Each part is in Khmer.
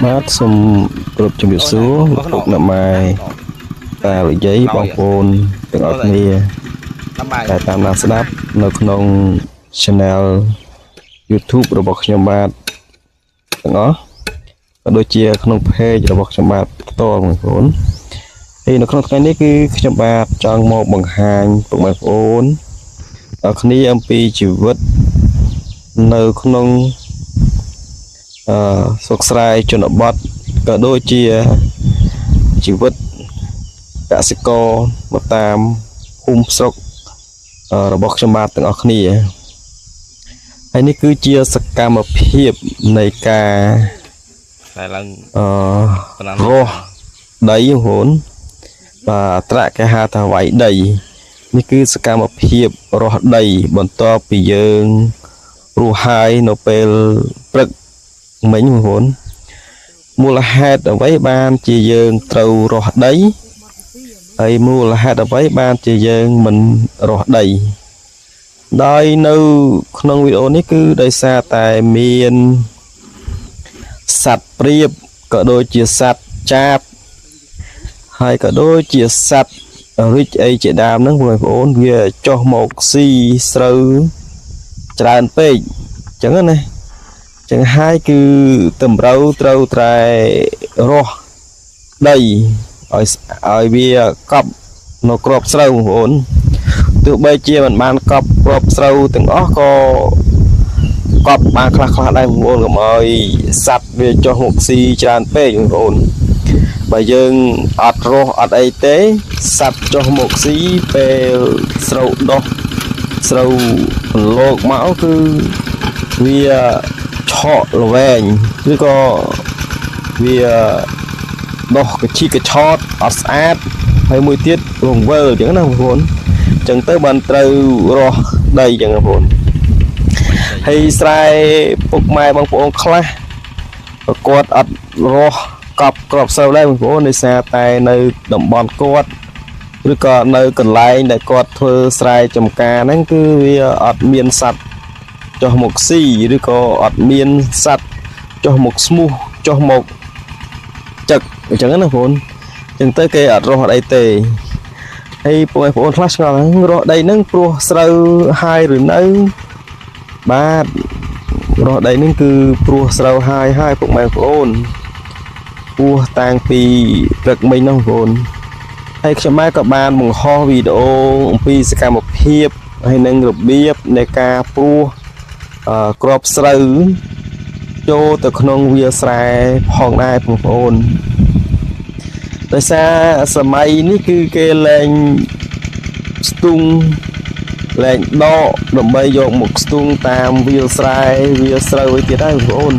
បាទសូមគោរពជំរាបសួរលោកពុកអ្នកម៉ែតាលោកយាយបងប្អូនទាំងអស់គ្នា ដើម្បី ដែលតាមដានស្ដាប់នៅក្នុង Channel YouTube របស់ខ្ញុំបាទទាំងអស់ក៏ដូចជាក្នុង Page របស់ខ្ញុំបាទផ្ទាល់បងប្អូនហើយនៅក្នុងថ្ងៃនេះគឺខ្ញុំបាទចង់មកបង្ហាញពុកម៉ែបងប្អូនដល់គ្នាអំពីជីវិតនៅក្នុងអឺស្រុកស្រែជនបទក៏ដូចជាជីវិតកសិករមកតាមភូមិស្រុករបស់ខ្ញុំបាទទាំងអស់គ្នាហើយនេះគឺជាសកម្មភាពនៃការ តែឡើង អឺ ប៉ុណ្ណា រស់ដីបងប្អូនបាទត្រាក់គេហៅថាវាយដីនេះគឺសកម្មភាពរស់ដីបន្ទាប់ពីយើងរស់ហើយនៅពេលព្រឹកមិញបងប្អូនមូលហេតុអ្វីបានជាយើងត្រូវរស់ដីហើយមូលហេតុអ្វីបានជាយើងមិនរស់ដីដោយនៅក្នុងវីដេអូនេះគឺដោយសារតែមានសត្វព្រាបក៏ដូចជាសត្វចាបហើយក៏ដូចជាសត្វរិចអីជាដើមហ្នឹងបងប្អូនវាចុះមកស៊ីស្រូវច្រើនពេកអញ្ចឹងណាចឹងហើយគឺតម្រូវត្រូវតែរស់ដីឲ្យវាកប់នៅក្របស្រូវបងប្អូនទោះបីជាមិនបានកប់ក្របស្រូវទាំងអស់ក៏កប់បានខ្លះខ្លះដែរបងប្អូនកុំឲ្យសត្វវាចុះមកស៊ីច្រើនពេកបងប្អូនបើយើងអត់រស់អត់អីទេសត្វចុះមកស៊ីពេលស្រូវដុះស្រូវប្រឡូកមកគឺវាឆក់ល្វែងឬក៏វាដុះកឈីកឆតអត់ស្អាតហើយមួយទៀតរង្វិលអញ្ចឹងណាបងប្អូនអញ្ចឹងទៅបានត្រូវរស់ដីអញ្ចឹងបងប្អូនហើយស្រែពុកម៉ែបងប្អូនខ្លះក៏គាត់អត់រស់កប់ក្របស្រូវដែរបងប្អូនដោយសារតែនៅតំបន់គាត់ឬក៏នៅកន្លែងដែលគាត់ធ្វើស្រែចម្ការហ្នឹងគឺវាអត់មានសត្វចុះមកស៊ីឬក៏អត់មានសត្វចុះមកស្មោះចុះមកចឹកអញ្ចឹងណាបងប្អូនអញ្ចឹងទៅគេអត់រស់អត់អីទេហើយពួកបងប្អូនខ្លះឆ្ងល់ហ្នឹងរស់ដីហ្នឹងព្រោះស្រូវហើយឬនៅបាទរស់ដីហ្នឹងគឺព្រោះស្រូវហើយហើយពុកម៉ែបងប្អូនព្រោះតាំងពីព្រឹកមិញនោះបងប្អូនហើយខ្ញុំម៉ែក៏បានបង្ហោះវីដេអូអំពីសកម្មភាពហើយនឹងរបៀបនៃការព្រោះក្របស្រូវចូលទៅក្នុងវាលស្រែផងដែរបងប្អូនដោយសារសម័យនេះគឺគេលែងស្ទូងលែងដកដើម្បីយកមកស្ទូងតាមវាលស្រែវាលស្រូវអីទៀតហើយបងប្អូន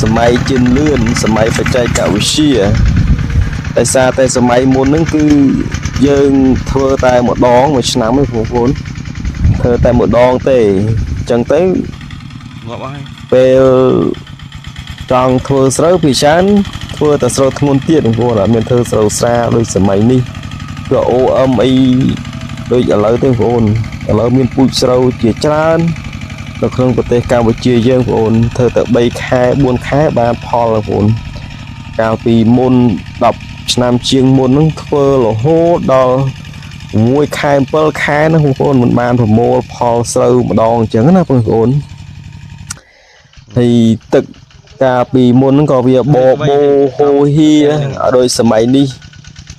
សម័យជឿនលឿនសម័យបច្ចេកវិទ្យាដោយសារតែសម័យមុនហ្នឹងគឺយើងធ្វើតែម្ដងមួយឆ្នាំឯងបងប្អូនធ្វើតែម្ដងទេអញ្ចឹងទៅ ងាប់ហើយ ពេលចង់ធ្វើស្រូវពីច្រើនធ្វើតែស្រូវធ្ងន់ទៀតបងប្អូនអត់មានធ្វើស្រូវស្រាលដូចសម័យនេះគឺ OM អីដូចឥឡូវទេបងប្អូនឥឡូវមានពូជស្រូវជាច្រើននៅក្នុងប្រទេសកម្ពុជាយើងបងប្អូនធ្វើតែ3ខែ4ខែបានផលបងប្អូនកាលពីមុន10ឆ្នាំជាងមុនហ្នឹងធ្វើរហូតដល់6ខែ7ខែហ្នឹងបងប្អូនមិនបានប្រមូលផលស្រូវម្ដងអញ្ចឹងណាបងប្អូនហើយទឹកកាលពីមុនហ្នឹងក៏វាបបោហូហៀអត់ដូចសម័យនេះ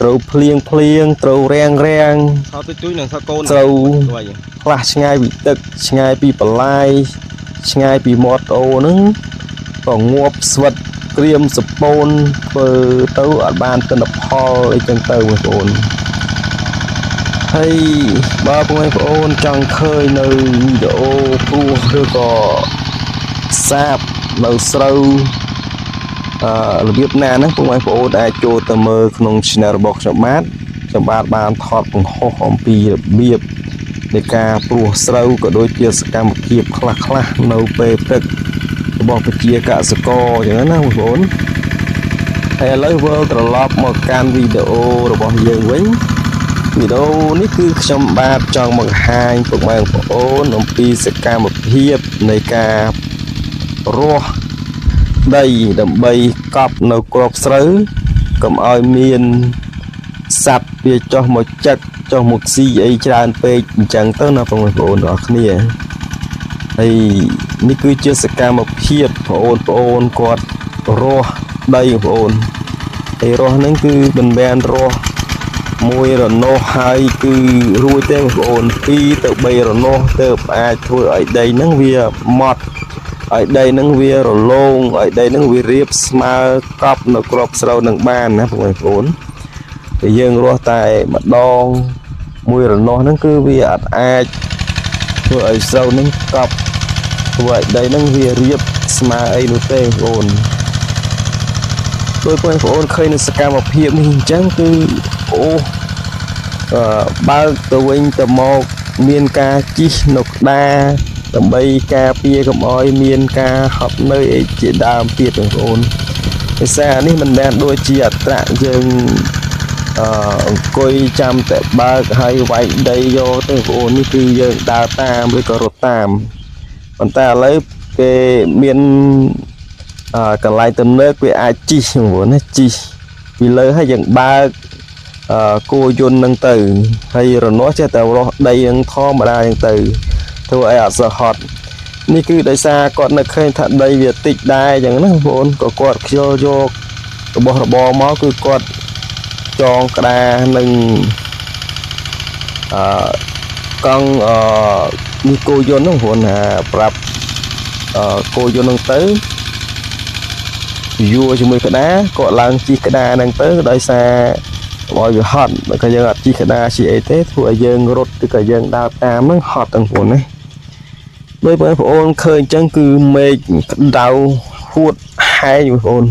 ត្រូវភ្លៀងភ្លៀងត្រូវរាំងរាំង ថតទូចៗនឹងថតកូន ស្រូវ ទៅ ខ្លះឆ្ងាយពីទឹកឆ្ងាយពីបន្លាយឆ្ងាយពីមាត់អូហ្នឹងក៏ងាប់ស្វិតក្រៀមសពូនធ្វើទៅអត់បានទិន្នផលអីចឹងទៅបងប្អូនហើយបើបងប្អូនចង់ឃើញនៅវីដេអូព្រោះឬក៏សាបនៅស្រូវអឺរបៀបណាហ្នឹងបងប្អូនអាចចូលទៅមើលក្នុង Channel របស់ខ្ញុំបាទខ្ញុំបាទបានថតបង្ហោះអំពីរបៀបនៃការព្រោះស្រូវក៏ដូចជាសកម្មភាពខ្លះៗនៅពេលព្រឹករបស់ប្រជាកសិករអញ្ចឹងណាបងប្អូនហើយឥឡូវវិលត្រឡប់មកកាន់វីដេអូរបស់យើងវិញវីដេអូនេះគឺខ្ញុំបាទចង់បង្ហាញពុកម៉ែបងប្អូនអំពីសកម្មភាពនៃការរស់ ដីដើម្បីកប់នៅគ្រាប់ស្រូវកុំឲ្យមានសត្វវាចុះមកចឹកចុះមកស៊ីអីច្រើនពេកអញ្ចឹងទៅណាបងប្អូនទាំងអស់គ្នាហើយនេះគឺជាសកម្មភាពបងប្អូនគាត់រាស់ដីបងប្អូនហើយរាស់ហ្នឹងគឺមិនមែនរាស់មួយរនាស់ហើយគឺរួចទេបងប្អូន2ទៅ3រនាស់ទៅអាចធ្វើឲ្យដីហ្នឹងវាម៉ត់ឲ្យដីហ្នឹងវារលោងឲ្យដីហ្នឹងវារាបស្មើកប់នៅគ្រាប់ស្រូវនឹងបានណាបងប្អូនតែយើងរាស់តែម្ដងមួយរនាស់ហ្នឹងគឺវាអត់អាចធ្វើឲ្យស្រូវហ្នឹងកប់ធ្វើឲ្យដីហ្នឹងវារាបស្មើអីនោះទេបងប្អូនដោយបងប្អូនឃើញនៅសកម្មភាពនេះអញ្ចឹងគឺអូបើកទៅវិញទៅមកមានការជីកនៅក្តារដើម្បីការពារកុំឲ្យមានការហត់នឿយអីជាដើមទៀតបងប្អូនភាសានេះមិនមែនដូចជាអត្រាយើងអង្គុយចាំតែបើកហើយវាយដីយកទេបងប្អូននេះគឺយើងដើរតាមឬក៏រត់តាមប៉ុន្តែឥឡូវគេមានកន្លែងទំនើបវាអាចជីកបងប្អូនណាជីកពីលើហើយយើងបើកគោយន្តនឹងទៅហើយរនាស់ចេះតែរស់ដីនឹងធម្មតាហ្នឹងទៅធ្វើឲ្យអត់សូវហត់នេះគឺដោយសារគាត់នៅឃើញថាដីវាតិចដែរអញ្ចឹងណាបងប្អូនក៏គាត់ខ្ជិលយករបស់របរមកគឺគាត់ចងក្តារនឹងអឺកង់អឺនេះគោយន្តហ្នឹងបងប្អូនថាប្រាប់គោយន្តហ្នឹងទៅយួរជាមួយក្តារគាត់ឡើងជិះក្តារហ្នឹងទៅដោយសារកុំឲ្យវាហត់បើក៏យើងអត់ជិះក្តារជិះអីទេធ្វើឲ្យយើងរត់ឬក៏យើងដើរតាមហ្នឹងហត់ទាំងបងប្អូនណាដោយបងប្អូនឃើញអញ្ចឹងគឺមេឃក្តៅហួតហែងបងប្អូន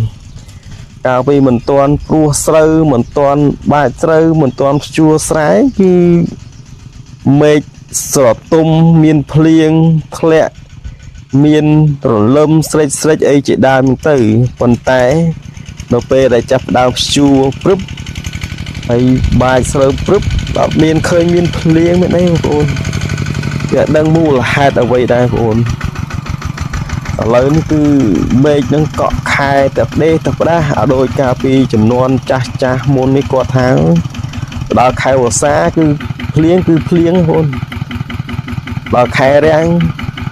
កាលពីមិនទាន់ព្រោះស្រូវមិនទាន់បាចស្រូវមិនទាន់ភ្ជួរស្រែគឺមេឃស្រទុំមានភ្លៀងធ្លាក់មានរលឹមស្រេចស្រេចអីជាដើមទៅប៉ុន្តែនៅពេលដែលចាប់ផ្ដើមភ្ជួរព្រឹបហើយបាចស្រូវព្រឹបអត់មានឃើញមានភ្លៀងមានអីបងប្អូនវាដឹងមូលហេតុអ្វីដែរបងប្អូនឥឡូវនេះគឺមេឃនឹងកក់ខែតែផ្ដេសតែផ្ដាស់អត់ដូចកាលពីចំនួនចាស់ចាស់មុននេះគាត់ថាដល់ខែវស្សាគឺភ្លៀងគឺភ្លៀងបងប្អូនដល់ខែរាំង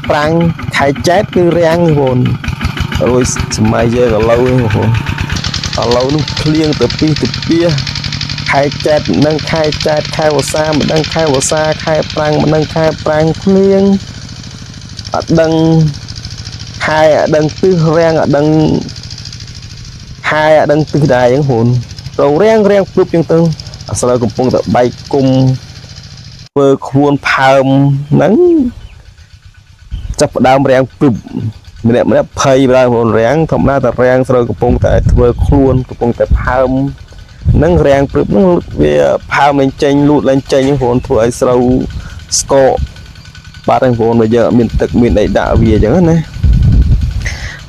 ប្រាំងខែចែកគឺរាំងបងប្អូនរួចសម័យយើងឥឡូវបងប្អូនឥឡូវនោះភ្លៀងទៅពីទៅពីខែចែកមិនដឹងខែចែកខែវស្សាមិនដឹងខែវស្សាខែប្រាំងមិនដឹងខែប្រាំងភ្លៀងអត់ដឹងខែអត់ដឹងទិសរាំងអត់ដឹងខែអត់ដឹងទិសដែរអញ្ចឹងបងទៅរាំងរាំងព្រឹបអញ្ចឹងទៅអាស្រូវកំពុងតែបែកគុំធ្វើខួនផើមហ្នឹងចាប់ផ្ដើមរាំងព្រឹបម្នាក់ម្នាក់ភ័យបងប្អូនរាំងធម្មតាតែរាំងស្រូវកំពុងតែធ្វើខ្លួនកំពុងតែផើមហ្នឹងរាំងព្រឹបហ្នឹងវាផើមឡើងចេញលូតឡើងចេញបងប្អូនធ្វើឲ្យស្រូវស្កកបាត់ហ្នឹងបងប្អូនបើយើងអត់មានទឹកមានអីដាក់វាអញ្ចឹងណា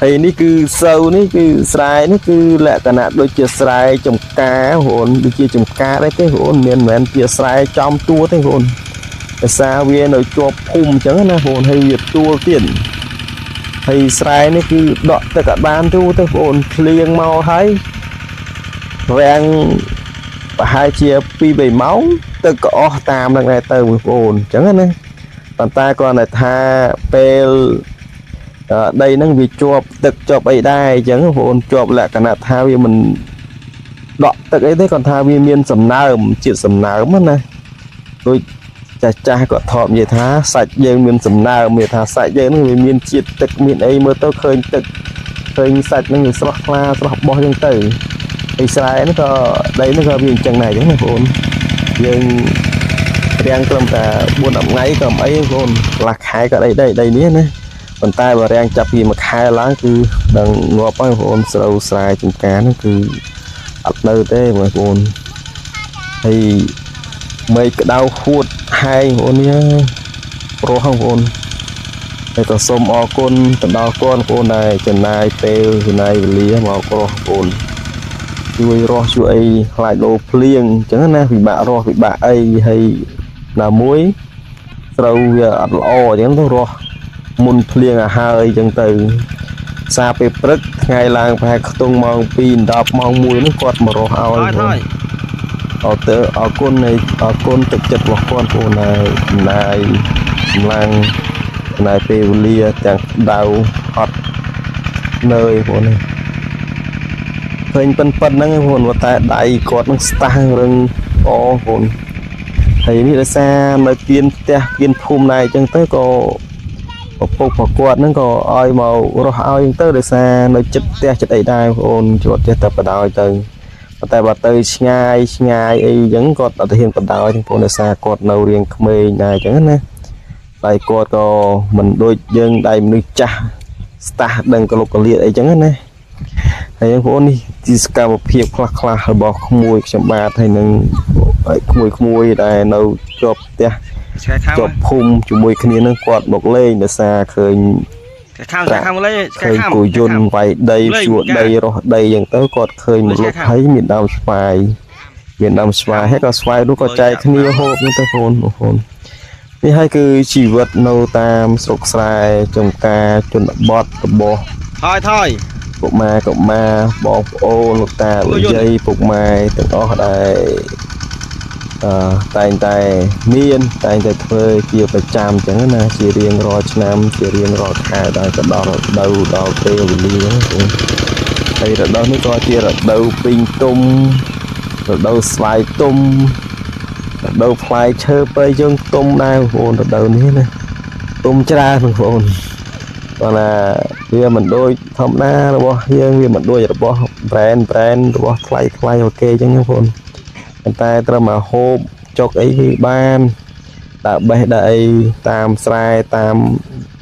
ហើយនេះគឺស្រូវនេះគឺស្រែនេះគឺលក្ខណៈដូចជាស្រែចំការបងប្អូនដូចជាចំការដែរទេបងប្អូនមិនមែនជាស្រែចំទួទេបងប្អូនភាសាវានៅជាប់ភូមិអញ្ចឹងណាបងប្អូនហើយវាទួលទៀតហើយស្រែនេះគឺដក់ទឹកអត់បានទេបងប្អូនភ្លៀងមកហើយរាំងប្រហែលជា2 3ម៉ោងទឹកក៏អស់តាមនឹងដែរទៅបងប្អូនអញ្ចឹងណាប៉ុន្តែគ្រាន់តែថាពេលដីហ្នឹងវាជាប់ទឹកជាប់អីដែរអញ្ចឹងបងប្អូនជាប់លក្ខណៈថាវាមិនដក់ទឹកអីទេគាត់ថាវាមានសំណើមជាតិសំណើមណាដូចចាស់ចាស់គាត់ថតនិយាយថាសាច់យើងមានសំណើមមានថាសាច់យើងហ្នឹងវាមានជាតិទឹកមានអីមើលទៅឃើញទឹកឃើញសាច់ហ្នឹងវាស្រស់ថ្លាស្រស់បោះអញ្ចឹងទៅហើយស្រែហ្នឹងក៏ដីហ្នឹងក៏វាអញ្ចឹងដែរអញ្ចឹងណាបងប្អូនយើងរាំងត្រឹមតែ4 10ថ្ងៃក៏មិនអីបងប្អូនកន្លះខែក៏ដីដីដីនេះណាប៉ុន្តែបើរាំងចាប់ពីមួយខែឡើងគឺដឹងងាប់ហើយបងប្អូនស្រូវស្រែចំការហ្នឹងគឺអត់នៅទេបងប្អូនហើយមេឃក្តៅហួតហែងបងប្អូននេះប្រុសបងប្អូនហើយក៏សូមអរគុណទៅដល់គាត់បងប្អូនដែលចំណាយពេលចំណាយវេលាមកប្រុសបងប្អូនជួយរស់ជួយអីខ្លាចលោភ្លៀងអញ្ចឹងណាពិបាករស់ពិបាកអីហើយណាមួយស្រូវវាអត់ល្អអញ្ចឹងទៅរស់មុនភ្លៀងឲ្យហើយអញ្ចឹងទៅ សារពេលព្រឹកថ្ងៃឡើងប្រហែលខ្ទង់ម៉ោង2 10ម៉ោង1នោះគាត់មករស់ឲ្យ ថយថយ អរទៅអរគុណនៃអរគុណទឹកចិត្តរបស់គាត់បងណាចំណាយកម្លាំងចំណាយពេលវេលាទាំងដៅហត់នឿយបងណាឃើញប៉ិនប៉ិនហ្នឹងបងតែដៃគាត់នឹងស្តាស់រឹងអបងហើយនេះដោយសារនៅគៀនផ្ទះគៀនភូមិដែរអញ្ចឹងទៅក៏ឪពុករបស់គាត់ហ្នឹងក៏ឲ្យមករស់ឲ្យអញ្ចឹងទៅដោយសារនៅចិត្តផ្ទះចិត្តអីដែរបងអូនគាត់ចេះតែបដ ாய் ទៅប៉ុន្តែបើទៅឆ្ងាយឆ្ងាយអីអញ្ចឹងគាត់អត់ហ៊ានបដ ாய் ទាំងបងដោយសារគាត់នៅរៀងក្មេងដែរអញ្ចឹងណាដៃគាត់ក៏មិនដូចយើងដៃមនុស្សចាស់ស្តាស់ដឹងកលុកកលៀតអីចឹងណាហើយបងប្អូននេះជាសកម្មភាពខ្លះខ្លះរបស់ក្មួយខ្ញុំបាទហើយនឹងក្មួយក្មួយដែលនៅជាប់ផ្ទះ ឆ្កែខាំ ជាប់ភូមិជាមួយគ្នានឹងគាត់មកលេងដោយសារឃើញ ឆ្កែខាំឆ្កែខាំលេងឆ្កែ ឃើញ ខាំ គោយន្តវាយដីជួដីរស់ដីអញ្ចឹងទៅគាត់ឃើញមកលុបហើយមានដើមស្វាយមានដើមស្វាយហើយក៏ស្វាយនោះក៏ចែកគ្នាហូបហ្នឹងទៅបងប្អូននេះហើយគឺជីវិតនៅតាមស្រុកស្រែចំការជនបទរបស់ ថយថយ ពុកម៉ែកុមារបងប្អូនលោកតាលោកយាយពុកម៉ែទាំងអស់ដែលអឺតែងតែមានតែងតែធ្វើជាប្រចាំអញ្ចឹងណាជារៀងរាល់ឆ្នាំជារៀងរាល់ខែដល់ក៏ដល់រដូវដល់ពេលវេលាហ្នឹងហើយរដូវនេះក៏ជារដូវពេញទុំរដូវស្វាយទុំរដូវផ្លែឈើព្រៃយើងទុំដែរបងប្អូនរដូវនេះណាទុំច្រើនបងប្អូនគាត់ថាវាមិនដូចធម្មតារបស់យើងវាមិនដូចរបស់ brand brand របស់ថ្លៃថ្លៃអូខេអញ្ចឹងបងប្អូនប៉ុន្តែត្រូវមកហូបចុកអីគឺបានដាក់បេះដាក់អីតាមស្រែតាម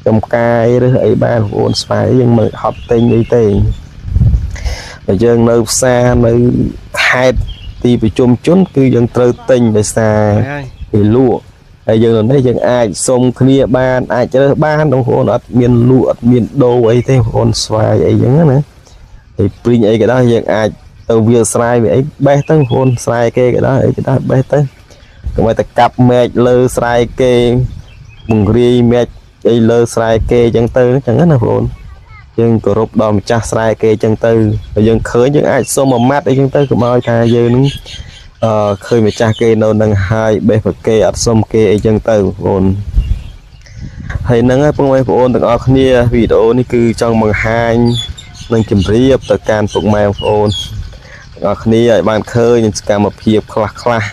ចំការអីឬអីបានបងប្អូនស្វាយយើងមិនហត់ទិញអីទេតែយើងនៅផ្សារនៅខេត្តទីប្រជុំជនគឺយើងត្រូវទិញដោយសារ ហើយ គេលក់ហើយយើងនៅនេះយើងអាចសុំគ្នាបានអាចរើសបានបងប្អូនអត់មានលក់អត់មានដូរអីទេបងប្អូនស្វាយអីចឹងណាហើយព្រីងអីក៏ដោយយើងអាចទៅវាលស្រែវាអីបេះទៅបងប្អូនស្រែគេក៏ដោយអីក៏ដោយបេះទៅកុំឲ្យតែកាប់មែកលើស្រែគេបង្រាយមែកអីលើស្រែគេចឹងទៅចឹងណាបងប្អូនយើងគោរពដល់ម្ចាស់ស្រែគេចឹងទៅហើយយើងឃើញយើងអាចសុំមួយម៉ាត់អីចឹងទៅកុំឲ្យថាយើងនឹង អឺឃើញម្ចាស់គេនៅនឹងហើយបេះប្រគេអត់សុំគេអីចឹងទៅបងប្អូនហើយហ្នឹងហើយបងប្អូនទាំងអស់គ្នាវីដេអូនេះគឺចង់បង្ហាញនិងជម្រាបទៅកាន់ពុកម៉ែបងប្អូនទាំងអស់គ្នាឲ្យបានឃើញសកម្មភាពខ្លះខ្លះ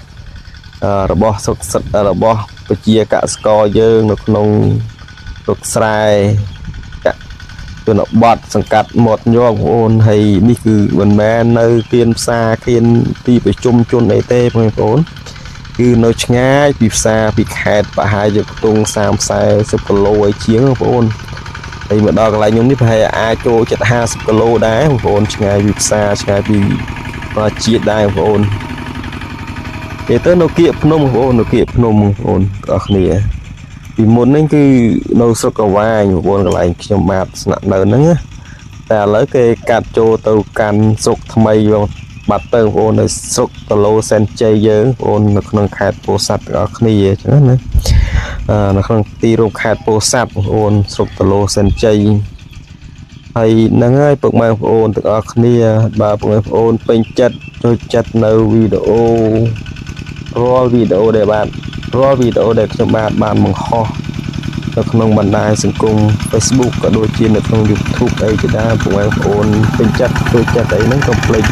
អឺរបស់សុខសិទ្ធរបស់ប្រជាកសិករយើងនៅក្នុងស្រុកស្រែកជនបទសង្កាត់មាត់ញងបងប្អូនហើយនេះគឺមិនមែននៅគៀនផ្សារគៀនទីប្រជុំជនអីទេបងប្អូនគឺនៅឆ្ងាយពីផ្សារពីខេត្តប្រហែលជាខ្ទង់30 40គីឡូអីជាងបងប្អូនហើយមកដល់កន្លែងខ្ញុំនេះប្រហែលអាចចូលចិត្ត50គីឡូដែរបងប្អូនឆ្ងាយពីផ្សារឆ្ងាយពីជាតិដែរបងប្អូនគេទៅនៅគៀកភ្នំបងប្អូននៅគៀកភ្នំបងប្អូនបងប្អូនគ្នាពីមុនហ្នឹងគឺនៅស្រុកកវ៉ាញបងប្អូនកន្លែងខ្ញុំបាទស្នាក់នៅហ្នឹងណាតែឥឡូវគេកាត់ចូលទៅកាន់ស្រុកថ្មីបងបាត់ទៅបងប្អូននៅស្រុកតឡូសែនជ័យយើងបងប្អូននៅក្នុងខេត្តពោធិ៍សាត់ទាំងអស់គ្នាអញ្ចឹងណាអឺនៅក្នុងទីរួមខេត្តពោធិ៍សាត់បងប្អូនស្រុកតឡូសែនជ័យហើយហ្នឹងហើយពុកម៉ែបងប្អូនទាំងអស់គ្នាបើពុកម៉ែបងប្អូនពេញចិត្តចូលចិត្តនៅវីដេអូរាល់វីដេអូដែលបាទរាល់វីដេអូដែលខ្ញុំបាទបានបង្ហោះនៅក្នុងបណ្ដាញសង្គម Facebook ក៏ដូចជានៅក្នុង YouTube អីជាដើមពុកម៉ែបងប្អូនពេញចិត្តចូលចិត្តអីហ្នឹងកុំភ្លេច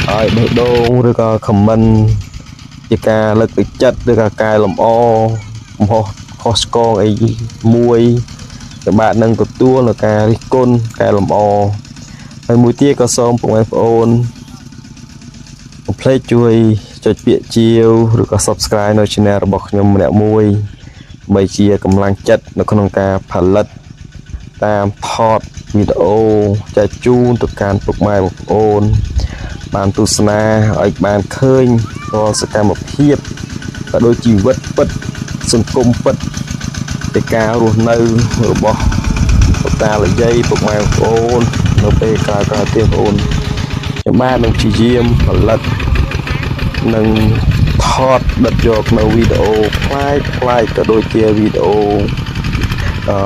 អឺឲ្យបេះដូងឬក៏ comment ជាការលើកទឹកចិត្តឬក៏កែលម្អកំហុសខុសឆ្គងអីមួយដែលបាទនឹងទទួលនៅការរិះគន់កែលម្អហើយមួយទៀតក៏សូមពុកម៉ែបងប្អូនកុំភ្លេចជួយចុចពាក្យជាវឬក៏ Subscribe នៅ Channel របស់ខ្ញុំម្នាក់មួយដើម្បីជាកម្លាំងចិត្តនៅក្នុងការផលិតតាមថតវីដេអូចែកជូនទៅកាន់ពុកម៉ែបងប្អូនបានទស្សនាឲ្យបានឃើញរាល់សកម្មភាពក៏ដូចជីវិតពិតសង្គមពិតនៃការរស់នៅរបស់លោកតាលោកយាយពុកម៉ែបងប្អូននៅពេលក្រោយៗទៀតបងប្អូនខ្ញុំបាទនឹងព្យាយាមផលិតនិងថតដិតយកនៅវីដេអូប្លែកប្លែកក៏ដូចជាវីដេអូអឺ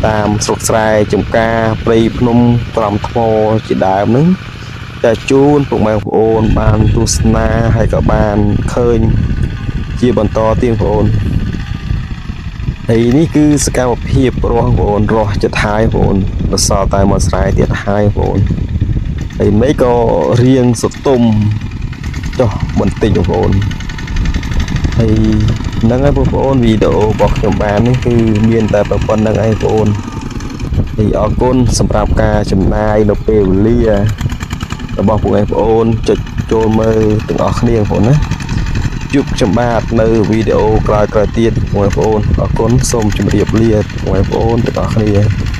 តាមស្រុកស្រែចំការព្រៃភ្នំក្រំថ្មជាដើមហ្នឹងតែជូនពុកម៉ែបងប្អូនបានទស្សនាហើយក៏បានឃើញជាបន្តទៀតបងប្អូនហើយនេះគឺសកម្មភាពរស់បងប្អូនរស់ចិត្តហើយបងប្អូនបន្សល់តែមួយស្រែទៀតហើយបងប្អូនហើយមេឃក៏រៀងសតុំចុះបន្តិចបងប្អូនហើយហ្នឹងហើយបងប្អូនវីដេអូរបស់ខ្ញុំបាននេះគឺមានតែប៉ុណ្្នឹងឯងបងប្អូនហើយអរគុណសម្រាប់ការចំណាយនៅពេលវេលារបស់ពួកបងប្អូនចុចចូលមើលទាំងអស់គ្នាបងប្អូនណាជួបខ្ញុំបាទនៅវីដេអូក្រោយៗទៀតបងប្អូនអរគុណសូមជម្រាបលាបងប្អូនទាំងអស់គ្នា។